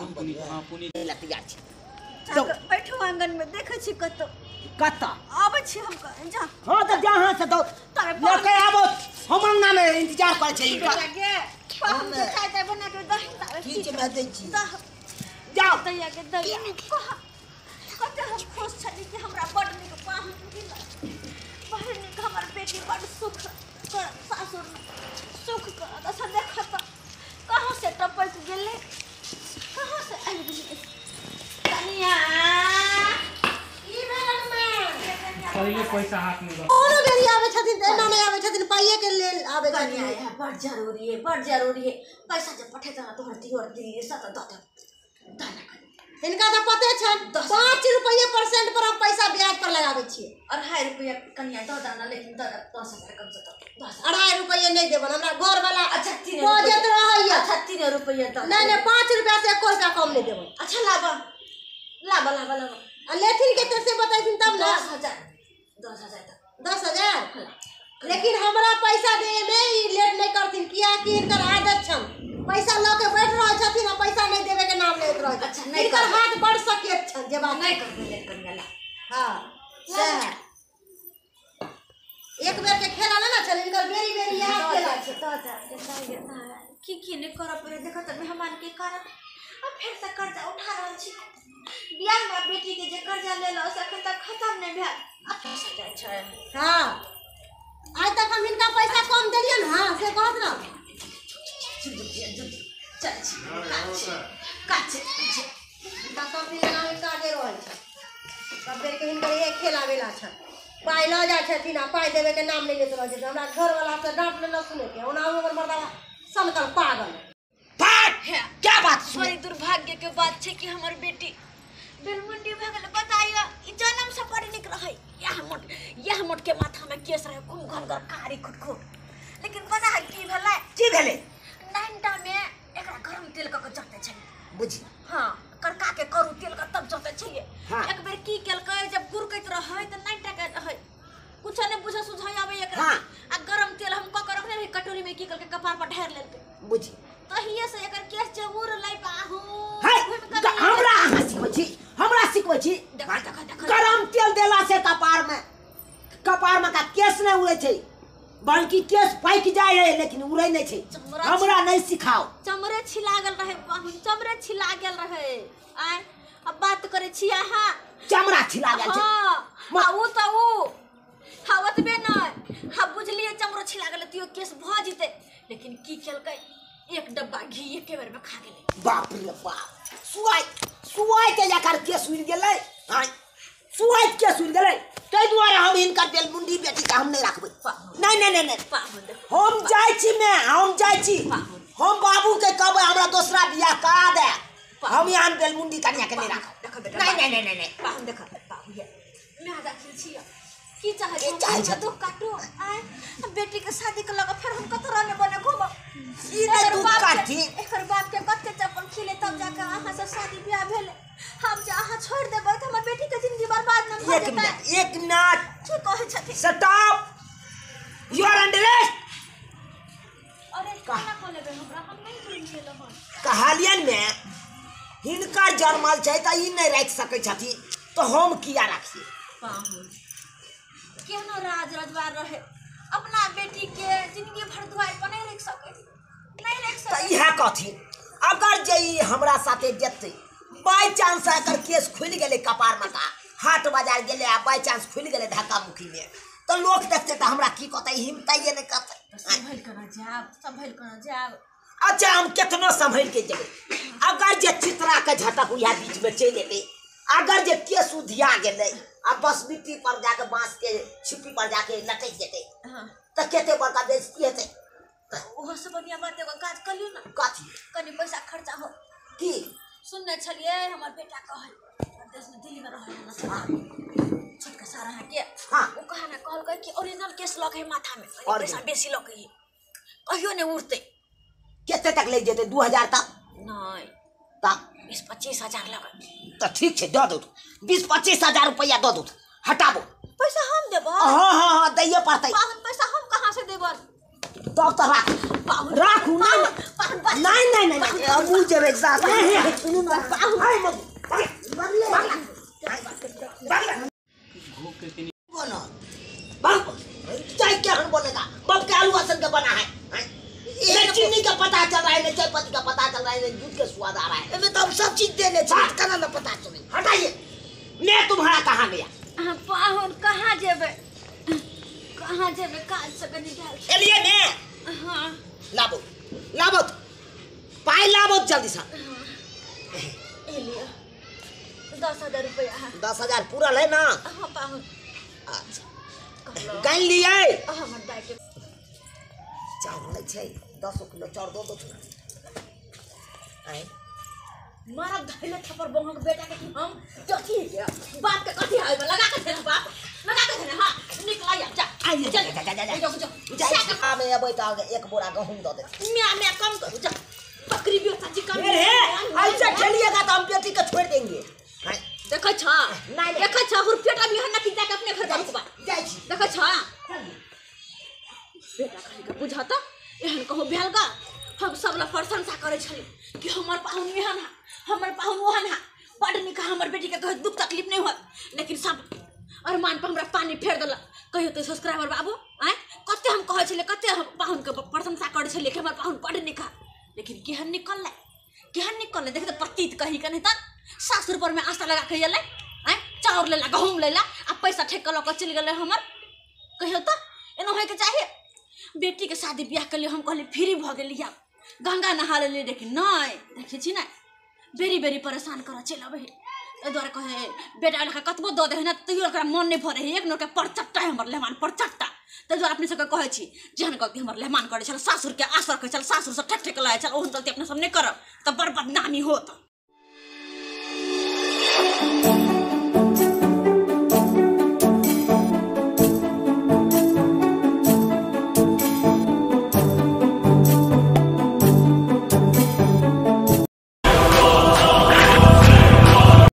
हम हां पुनीत ला तैयार छी। बैठू आंगन में देखै छी कतौ कतौ आबै छी हम जा। हां त जा हां से दौ लके आबो, हम अंगना में इंतजार करै छी। के हम चाय ताय बना के दही की में दै छी जाओ दैया के दैया कते हम खुश छली कि हमरा बड नीक पाहुन मिलल, बड नीक हमर बेटी बड सुख कर सासुर में सुख करत। अच्छा देखत कहाँ से टपक गेलै, कहाँ से आबि गेलै कनिया ई भेलन में पहिले पैसा हाथ में कोनो बेरी आबै छथिन त एना नहि आबै छथिन, पाइए के लेल आबै छथिन। बड जरूरी है, बड जरूरी है पैसा जब पठेता ना तोहर दियोर दिल्ली से त the they हिनका त पते छन 5 रुपये परसेंट पर हम पैसा ब्याज पर लगाबै छियै। 2.5 रुपया कनिया the दाना, लेकिन the 10,000 कम से कम 2.5 रुपये नहीं देबन हमरा घर वाला। अच्छा 3 बजत रहैया। अच्छा 3 रुपये the नहीं नहीं 5 रुपया से 1 रुपया कम नहीं देबन। अच्छा लाबा लाबा लाबा लाबा आ लेथिन के से बतैथिन तब ना। 10,000 10,000 तक 10,000 लेकिन हमरा पैसा दे में ई लेट नहीं करथिन, किया कि इनकर आदत छन पैसा ल के बैठ रहल छथिन आ पैसा नहीं देवे के नाम लेत रहल। अच्छा नहीं इनकर हाथ बड़ सकेत छन जे बात नहीं करबे लेट कनिया ला। हां सह एक बेर के खेला ना चल इनकर बेरी बेरी याद खेला छै। की की नहीं करऽ पड़े देखत त मेहमान के कारण अब फिर से कर्जा उठा रहल छी। बियाह में बेटी के जे कर्जा लेलौ से अखन तक खत्म नहीं भेल, अब फिर से जाइ छै। हां आइ तक हम इनका पैसा कम देलियन। हां से कहत ना चल छी काज छै हिनका सब दिन एनाही काजे रहै छै, सब बेर के हिनकर एक खेला वेला छै, पाइ लऽ जाइ छथिन आ पाइ देवे के नाम नहीं लेत रहै छथिन। हमरा घर वाला से डांट न सुने के, ओना हमर मर्दावा सनकल पागल। क्या बात बड़ी दुर्भाग्य के बात छै कि हमर बेटी बेलमुंडी भऽ गेल। बताइयो ई जन्म से बड़ी नीक रहै, यह मोट के माथा में केस रहे खूब घनगर कारी खुटखुट, लेकिन पता है की भेलै? की भेलै? 9टा में एकरा गरम तेल क के जरते छलै बुझी। हां करका के करू तेल के तब जरते छलियै। हाँ। एक बेर की केलकै जब गुरकैत रहै त 9टा के रहै कुछ नै बुझे सुझाय आबै एकरा। हाँ। आ गरम तेल हम क के रखने रही कटोरी में, की केलकै कपार पर ढार लेलकै बुझी। तहिए से एकर केस जे उड़लै बाहू। हमरा अहाँ सिखबै छी, हमरा सिखबै छी। देखो देखो देखो गरम तेल देला से कपार में का केस नहीं उड़ै छै, बल्कि केस पाकि जाय है लेकिन उड़ै नहीं छै। हमरा नहीं सिखाओ। चमड़े छिला गेल रहे बाहू, चमड़े छिला गेल रहे। आय अब बात करै छी अहाँ चमड़ा छिला गेल छै। हां उ त उ हां ओतबे नै, हां बुझलियै चमड़ो छिला गेल तियो केस भ जितै, लेकिन की केलकै एक डब्बा घी एके बेर में खा गेलै। बाप रे बाप, सुआइ सुआइ के जकर केस उड़ गेलै। हां सुआइ के केस उड़ गेलै, ताहि दुआरे हम हिनकर बेलमुंडी बेटी के हम नहीं राखबै। नहीं नहीं नहीं नहीं हम जाइ छी में, हम जाइ छी, हम बाबू के कहबै हमरा दोसरा बियाह करा दे, हम यहाँ बेलमुंडी कन्या के नहीं राखब। नहीं नहीं नहीं नहीं पाहुन देख बाबू ये मैं राखल छी की चाहै की चाहै छी दुख काटू आय बेटी के शादी के लगा फिर हम कत रहने बने घूमब ई नहीं दुख काटी। एकर बाप के कते चप्पल खिले तब जाके अहाँ से शादी बियाह भेल। हम जे अहाँ छोड़ देबै त हमर बेटी के जिंदगी बर्बाद न भ जेतै। एक मिनट की कहै छथिन? Stop, you are under arrest. अरे केना को लेबै हमरा, हम नहीं बुझि गेलहुँ हन। कहलियन में हिनकर जन्मल छै त ई नहीं राखि सकै छथिन त हम किया राखिए? पाहुन केहनो राज रजवार रहे अपना बेटी के जिंदगी भर दुआर पर नहीं रख सके, नहीं रख सके। त इहा कहथिन अगर जे ई हमरा साथे जेतै बाय चांस एकर केस खुलि गेलै कपार में का हाट बाजार गेलै आ बाय चांस खुलि गेलै धक्का मुक्की में त लोक देखतै त हमरा की कहतै? हिम्मतैये नहीं करतै। संभल के न जाब, संभल के न जाब। अच्छा हम केतनो संभल के जेबै, अगर जे चित्रा के झटक उहा बीच में चलि एलै, अगर जे केस उधिया गेलै आ बस मिट्टी पर जाके बांस के छिप्पी पर जाके लटकि जेतै त कते बड़का बेइज्जती हेतै। ओहो से बढ़िया बात एगो काज कलियौ ना। कथी? कनि पैसा खर्चा हो। की सुनने छलियै हमर बेटा कहै परदेश में दिल्ली में रहै ना छोटका सारा अहाँ के। हां ओ कहा ना कहलकै कि ओरिजिनल केस लऽ के माथा में पैसा बेसी लऽ के कहियो नहीं उड़तै। कते तक लागि जेतै? 2000 तक? नहीं त 20-25 हजार लगे। त ठीक छै दऽ दू, 20-25 हजार रुपया दऽ दू, हटाबो पैसा हम देबो। हां हां हां दैये पड़तै। पाहुन पैसा हम कहाँ से देबन? तब तो राख राखू नहीं नहीं नहीं नहीं हम मुझे जेबै साथ सुनू ना हाय मत बोलो बाप चाय क्या हम बोलेगा बाप के आलू असन का बना है ये चीनी का पता चल रहा है न चाय पत्ती का पता चल रहा है न दूध का स्वाद आ रहा है एमे तो हम सब चीज देने छी केना न पता चले हटाइए मैं तुम्हारा कहाँ गया पाहुन कहाँ जेबै कहाँ जेबै काज से कनी गेल एलिए ने हां लाबो लाबो पाई लाबो जल्दी से एलिए 10,000 रुपया है 10,000 पूरा है ना हां पाहुन अच्छा गन लिए हमर दाई के चाउर नहीं छै 10 किलो चाउर दो दो आए मारब धैले थप्पड़ बहक बेटा के हम कथी बाप के कथी है लगा के देना बाप लगा के देना हां निकल आ जा आइए चल जा जा जा जा जा में अबै त एक बोरा गहूम दऽ दे म्या म्या कम करू जा बकरी बेटा जी कम हे ऐसा खेलिएगा तो हम बेटी के छोड़ देंगे देखै छ देखै छ हुरपेटा भी हन कि जाके अपने घर रुकबा जाइ छी देखै छ बेटा कहि के बुझत एहन कहू भेल गा हम सब ला प्रशंसा करै छली कि हमर पाहुन एहन है हमर पाहुन ओहन है बड नीक हमर बेटी के कहे दुख तकलीफ नहीं होत लेकिन सब अरमान पर हमरा पानी फेर देलक कहियो तो सब्सक्राइबर बाबू आय कते हम कहै छलियै कते हम पाहुन के प्रशंसा करै छलियै कि हमर पाहुन बड नीक है लेकिन केहन निकललै केहन निकललै देख त पतित कही के नहीं त सासुर पर में आशा लगा के एलै आय चाउर लेला गहूम लेला आ पैसा ठेक के लऽ के चलि गेलै हमर कहियो त एना होइके चाही बेटी के शादी ब्याह के लिए हम कहली फ्री भऽ गेली आब गंगा नहा लेली लेकिन नहीं देखै छी ने बेरी बेरी परेशान करऽ चलि अबै है एहि दुआरे कहै बेटा लड़का कतबो दऽ दै है ने तैयो ओकरा मन नहि भरै है एक नोके परचट्टा है हमर लेहमान परचट्टा ताहि दुआरे अपने सबके कहै छी जेहन गलती हमर लेहमान करै छल सासुरके आश रखै छल सासुरसँ ठेक ठेक लागै छल ओहन गलती अपने सब नहि करब तऽ बड़ बदनामी होत।